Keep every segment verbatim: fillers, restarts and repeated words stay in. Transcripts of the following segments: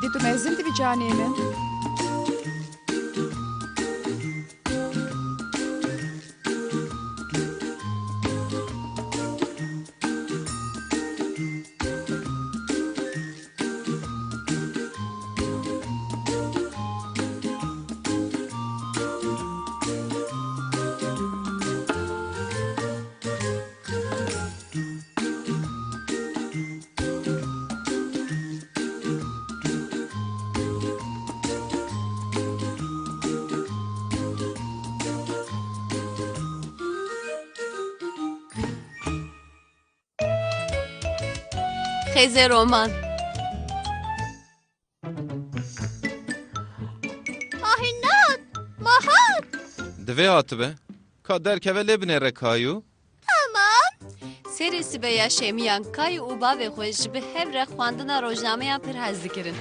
Dê tu mezin dibî canê min. Xêzê Roman. Ahinat, mahat. Divê hatibe. Ka derkeve lê binêre Kayû. Tamam. Serê sibeya şemiyan Kayû û bavê xwe ji bi hev re xwendina rojnameyan pir hez dikirin.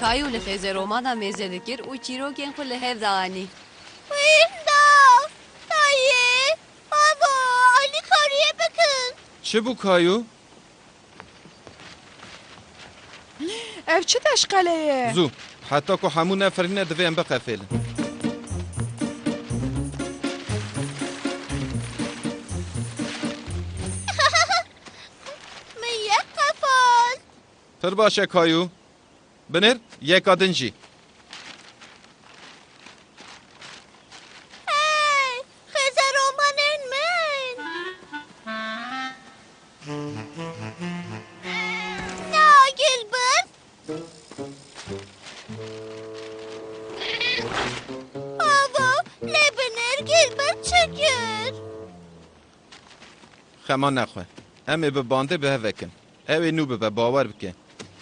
Kayû li Xêzê Romana mêze dikir û çîrokên xwe li hev dianî. Wînda! Tayê! Bavo, alîkariyê bikin. Çi bû Kayû? Ev çi teşqele ye? Zû, heta ku hemû nefirîne divê em biqefêlin. Min yek qefal. Pir baş e Kayû. Binêr, yeka din jî. Hey, xêze romanên min! Na, Gilbert! Ava, lê binêr Gilbert çi kir? Xema nexwe. Em ê bi bandê bi hev vekin. Ew ê nû bibe, bawer bike.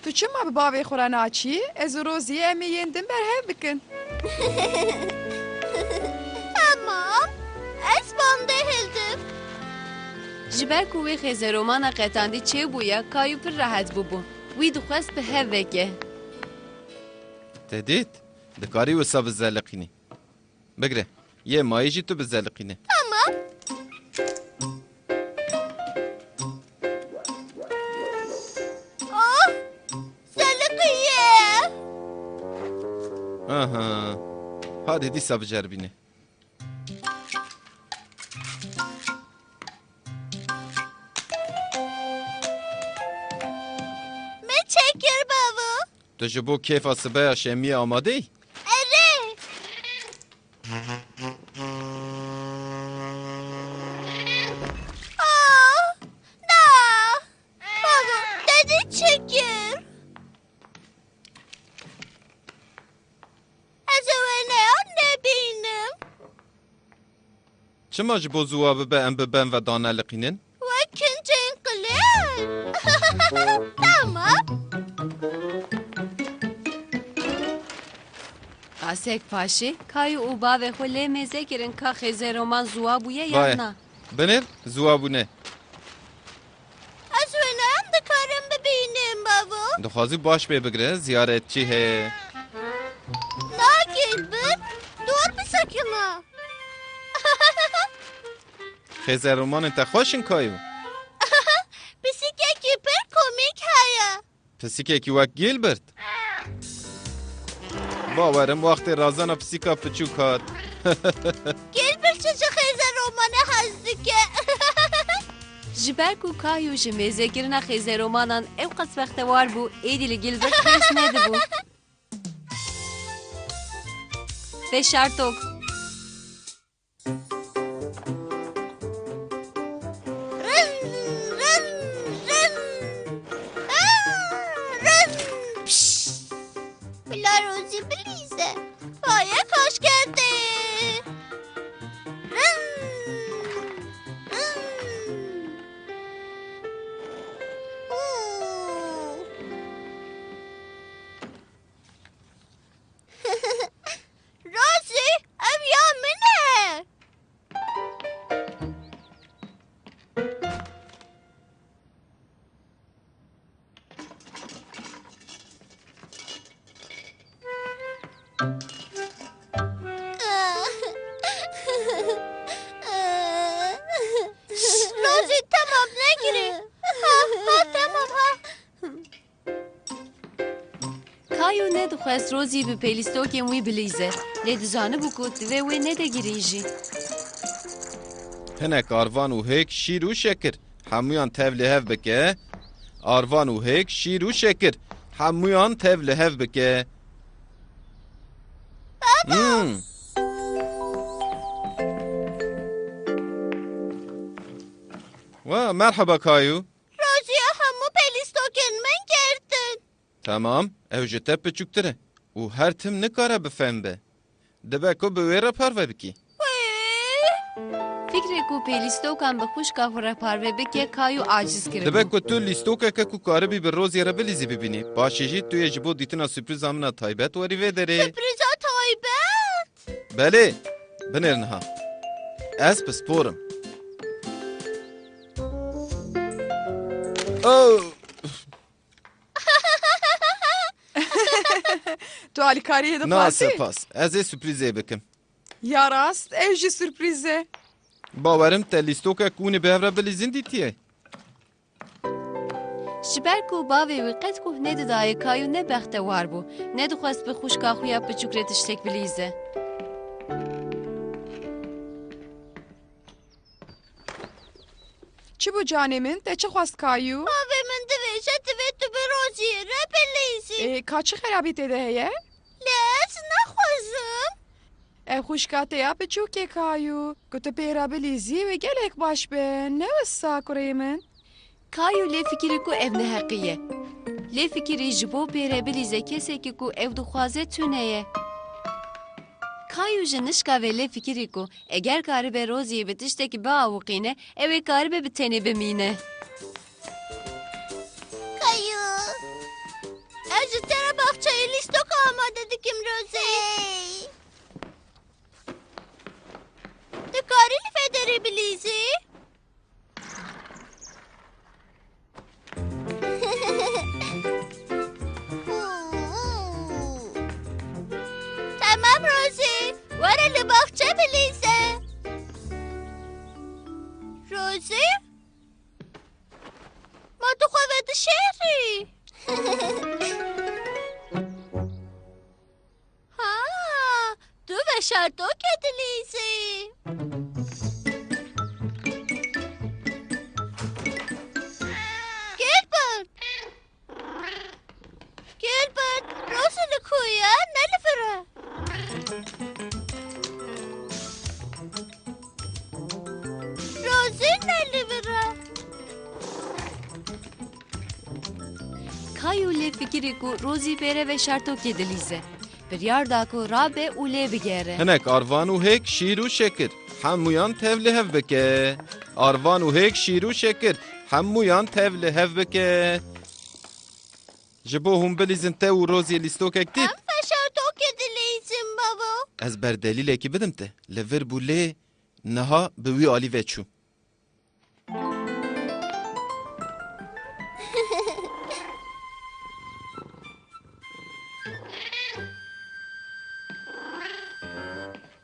Tu çima bi bavê xwe re naçî? Ez û Rozî em ê yên din berhev bikin. Tamam. Ez bandê hildim. Ji ber ku wê xêzeromana qetandî çêbûye, Kayû pir rehet bûbû. Wî dixwest bi hev veke. Te dît? Dikarî wisa bizeliqînî. Bigre. Yê mayî jî tu bizeliqîne. Tamam. Oh, zeliqiye. Aha. Hadi dîsa biceribîne. Me çekir bavo. Tu ji bo kêfa sibeya şemiyê amadeyî? Erê. Ah, na. Bavo, te dî çi kir? Ez ê wêneyan nebînim. Çima ji bo ziwa bibe em bi ben ve daneliqînin? Wek kincên qilêr. Tamam. Qasek paşê, Kayû û bavê xwe lê mêze kirin ka xêzê roman ziwa bûye yan Baye. Na. Binêr, ziwa bûne. Ez wêneyan dikarim bibînim, bavo. Dixwazî baş pê bigire, ziyaretçî heye. Na Gilbert, dor bisekime. Xêzerromanên te xweş in Kayû? Pisikekî pir komîk heye. Pisikekî wek Gilbert? Bawerim wextê razana pisîka piçûk hat. Gilbert çi ji xêzeromane hez dike? Ji ber ku Kayû ji mêzekirina xêzeromanan ew qas bextewar bû, êdî li Gilbert hêrs nedibû. Feşartok. Rin, rin, rin. Aa, rin. Pişt. Bila Rozî bilîze. Bayê xweş ketê. Rin, rin. Û. Rozî, Kayo nedixwest Rozî bi pêlîstokên wî bilîze, lê dizanibû ku divê wê nede girîn jî. Hinek arvan û hêk şîr û şekir, hemûyan tev li hev bike. Arvan û hêk şîr û şekir, hemûyan tev li hev bike. Baba! Hmm. Wa, merheba Kayo. Roziye hemû pêlîstokên min girtin. Tamam, ew ji te piçûktir e û her tim nikare bi fehm be. Dibe ku bi wê re parve bikî. Wê? Fikrê ku pêlîstokan bi xwişka xwe re parve bike, Kayo aciz kiribe. Dibe ku tu lîstokeke ku karibî bi Roziyê re bilîzî bibînî. Paşê jî tu yê ji bo dîtina surprîza min a taybet werî vê derê. Surprîza taybet? Belê, binêr niha. Ez pispor im. Oh! Tu alîkariyê dixwazî? Na, sepas. Ez ê surprîzê bikim. Ya rast, ew jî surprîz e. Bawerim te lîstokek hûn ê bi hev re bilîzin dîtiye. Ji ber ku bavê wî qet guh nedidayê Kayo ne bextewar bû, nedixwest bi xwişka xwe ya piçûk re tiştek bilîze. Çi bû canê min? Te çi xwest Kayû? Bavê min dibêje divê tu bi Roziyê re bilîzî. Ê, ka çi xerabî tê de heye? Lê ez naxwazim. Ev xwişka te ya biçûk e Kayû. Ku tu pê re bilîzî wê gelek baş be. Ne wisa kurê min? Kayû lê fikirî ku ev neheqî ye. Lê fikirî ji bo pê re bilîze kesekî ku ew dixwaze tune ye. Kayû ji nişka ve lê fikirî ku eger karibe Roziyê bi tiştekî biawiqîne, ew ê karibe bi tenê bimîne. Kayû, ez ji te re baxçeyê lîstoka amade dikim, Rozî. Hey! Tu karî li vê derê bilîzî? Tamam Rozî, were li baxçe bilîze. Rozî? Ma tu xwe vedişêrî? Ha, tu veşartokê dilîzî. Gilbert! Gilbert, Rosie li ku ye? Ne li vir e? Rosie ne li vir e? Kayû lê fikirî ku Rozî bêre veşartokê dilîze. Biryar da ku rabe û lê bigere. Hinek arvan û hêk şîr û şekir, hemûyan tev li hev bike. Arvan û hêk şîr û şekir, hemûyan tev li hev bike. Ji bo hûn bilîzin te û Rozî lîstokek dît. Em veşartokê dilîzin babo. Ez ber delîlekî bidim te. Li vir bû lê niha bi wî alî ve çû.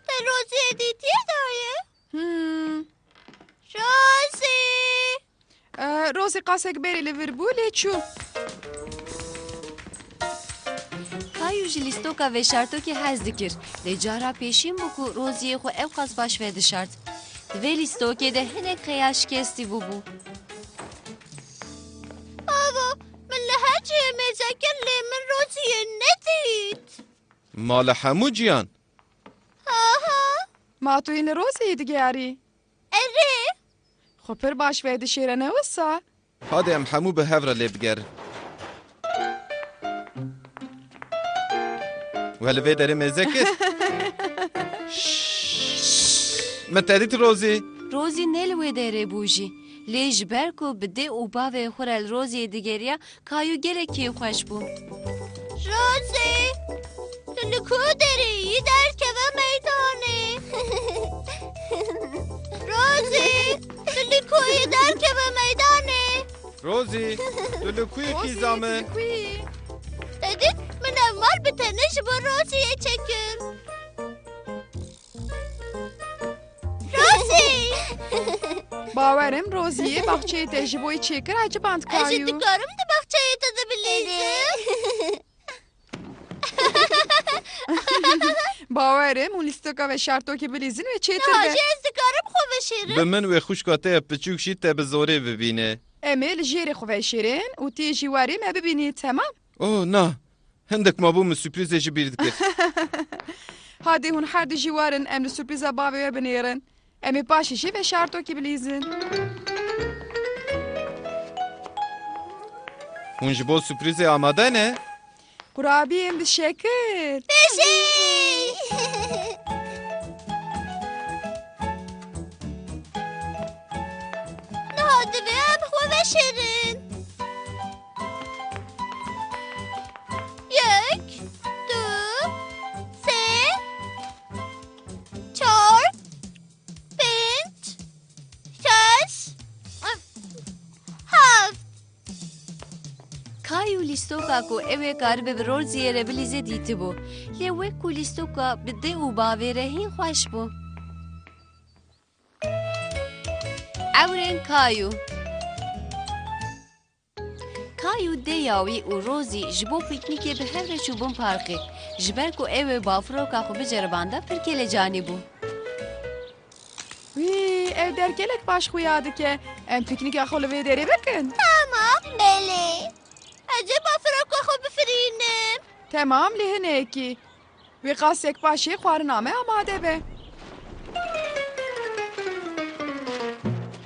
Te Roziyê dîtiye dayê? Hmm. Rozî! E, Rozî qasek berê li vir bû, lê çû. Kayû ji lîstoka veşartokê hez dikir, lê cara pêşîn bû ku Roziyê xwe ewqas baş vedişart. Di vê lîstokê de hinek qeya şikestî bûbû. Bavo, min li her cihê mêze kir, lê min Roziyê nedît. Ma li hemû ciyan? Aha. Ma tu yê li Roziyê digerî? Erê. Xwe pir baş vedişêre, ne wisa? Hadi em hemû bi hev re lê bigerin. We li vê derê mêze kir? Şşş! Min te dît Rozî? Rozî ne li wê derê bû jî. Lê ji ber ku bi dê û bavê xwe re li Roziyê digeriya, Kayû gelek kêfxweş bû. Rozî! Tu li ku derî yî derkeve meydanê? Rozî, tu li ku yî derkeve meydanê? Rozî, tu li ku yî, qîza min? Te dît, min ev mal bi tenê ji bo Roziyê çêkir. Rozî! Bawer im Roziyê baxçeyê te ji bo yî çêkir, eciband Kayû. Ez jî dikarim di baxçeyê te de bilîzim? Werim û lîstoka veşartokê bilîzin wê çêtir Niha be. Jî ez dikarim xwe veşêrim. Bi min wê xwişka te ya piçûk jî te bi zorê bibîne. Em ê li jêrê xwe veşêrin û tê jî werê me bibînî, temam? Oh, na. Hindek mabû min surprîzê ji bîr dikir. Hadê hûn her du jî werin, em li surprîza bavê we binêrin. Em ê paşê jî veşartokî bilîzin. Hûn ji bo surprîzê amade ne? Qurabiyên bi şekir. Pêşî! Niha divê em xwe veşêrin. Yek, du, sê, çar, pênc, şeş, heft. Kayû lîstoka ku ew ê karibe bi Roziyê re bilîze dîtibû. Lê wek ku lîstoka bi dê û bavê re hîn xweş bû. Ewrên Kayû. Kayû, dêya wî û Rozî ji bo pîknîkê bi hev re çûbûn parkê. Ji ber ku ew ê bafiroka xwe biceribanda, pir kelecanî bû. Wî, ev der gelek baş xuya dike. Em pîknîka xwe li vê derê bikin? Tamam, belê. Ez ê bafiroka xwe bifirînim. Temam, lê hinekî. Wê qasek paşê xwarina me amade be.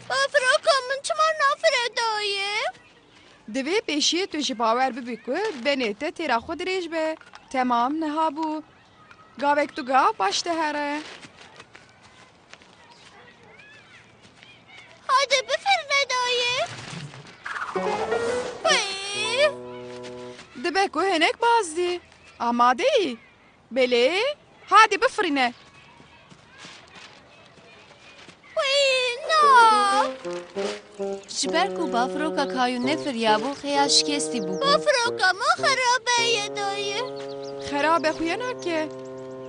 Bafiroka min çima nafire dayê? Divê pêşiyê tu ji bawer bibî ku benê te têra xwe dirêj be. Temam, niha bû. Gavek du gav paş dihere. Haydi bifirine dayê. Wî. Dibe ku hinek bazdî. Amade yî? Belê. Hadi bifirîne. Wî, na. Ji ber ku bafiroka Kayû nefiriyabû, xeya şikestî bû. Bafiroka min xerabe ye dayê. Xerabe xuya nake.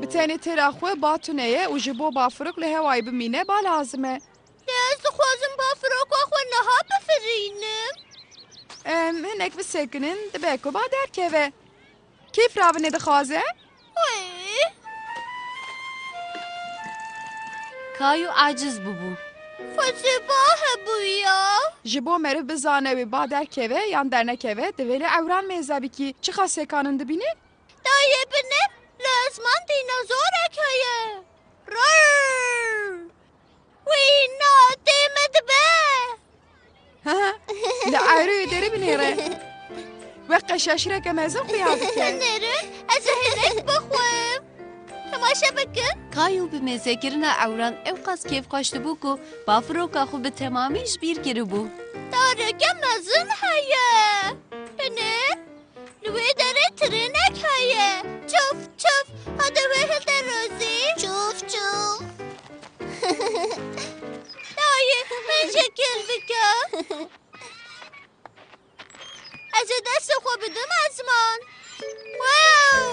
Bi tenê têra xwe ba tune ye û ji bo bafirok li hewayê bimîne ba lazim e. Lê ez dixwazim bafiroka xwe niha bifirînim. Em hinek bisekinin, dibe ku ba derkeve. Kê firavine dixwaze? Wî. Kayû aciz bûbû. Xwezî ba hebûya. Ji bo meriv bizane wê ba derkeve yan dernekeve, divê li ewran mêze bikî. Çiqas hêkanin dibînî? Dayê binêr, li ezman dînozorek heye. Rrrr! Wî, na, tê me dibe. Li ewroyê derê binêre. Wek qeşaşireke mezin xuya dike. Nêrin, ez ê hinek bixwim. Temaşe bikin. Kayû bi mêzekirina ewran ewqas kêfxweş dibû ku bafiroka xwe bi temamî ji bîr kiribû. Tareke mezin heye. Binêr. Li wê derê trênek heye. Çuf, çuf. Hadi wê hilde Rozî. Çuf, çuf. Dayê, min şekil bike. Ez ê destê xwe bidim ezman. Wow!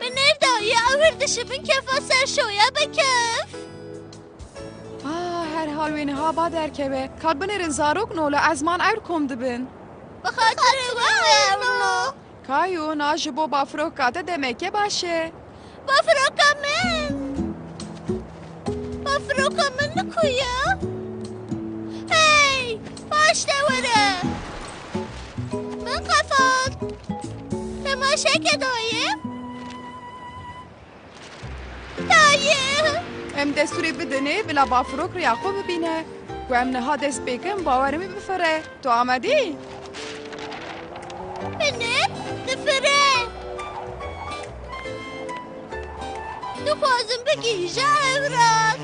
Binêr dayê, ew hir dişibin kefa ser şoya bi kef. Ah, her hal wê niha ba derkeve. Kal binêrin zarok no li ezman ewr kom dibin. Bi xatirê we ewno. Kayû, na ji bo bafiroka te demeke baş e. Bafiroka min! Bafiroka min li ku ye? Hey! Paş de were! Min qefand. Temaşeke dayê. Dayê! Em destûrê bidinê bila bafirok riya xwe bibîne. Ku em niha dest pê kin, bawer im ê bifire. Tu amadî? Binêr, difire. Dixwazim bigihîje ewran.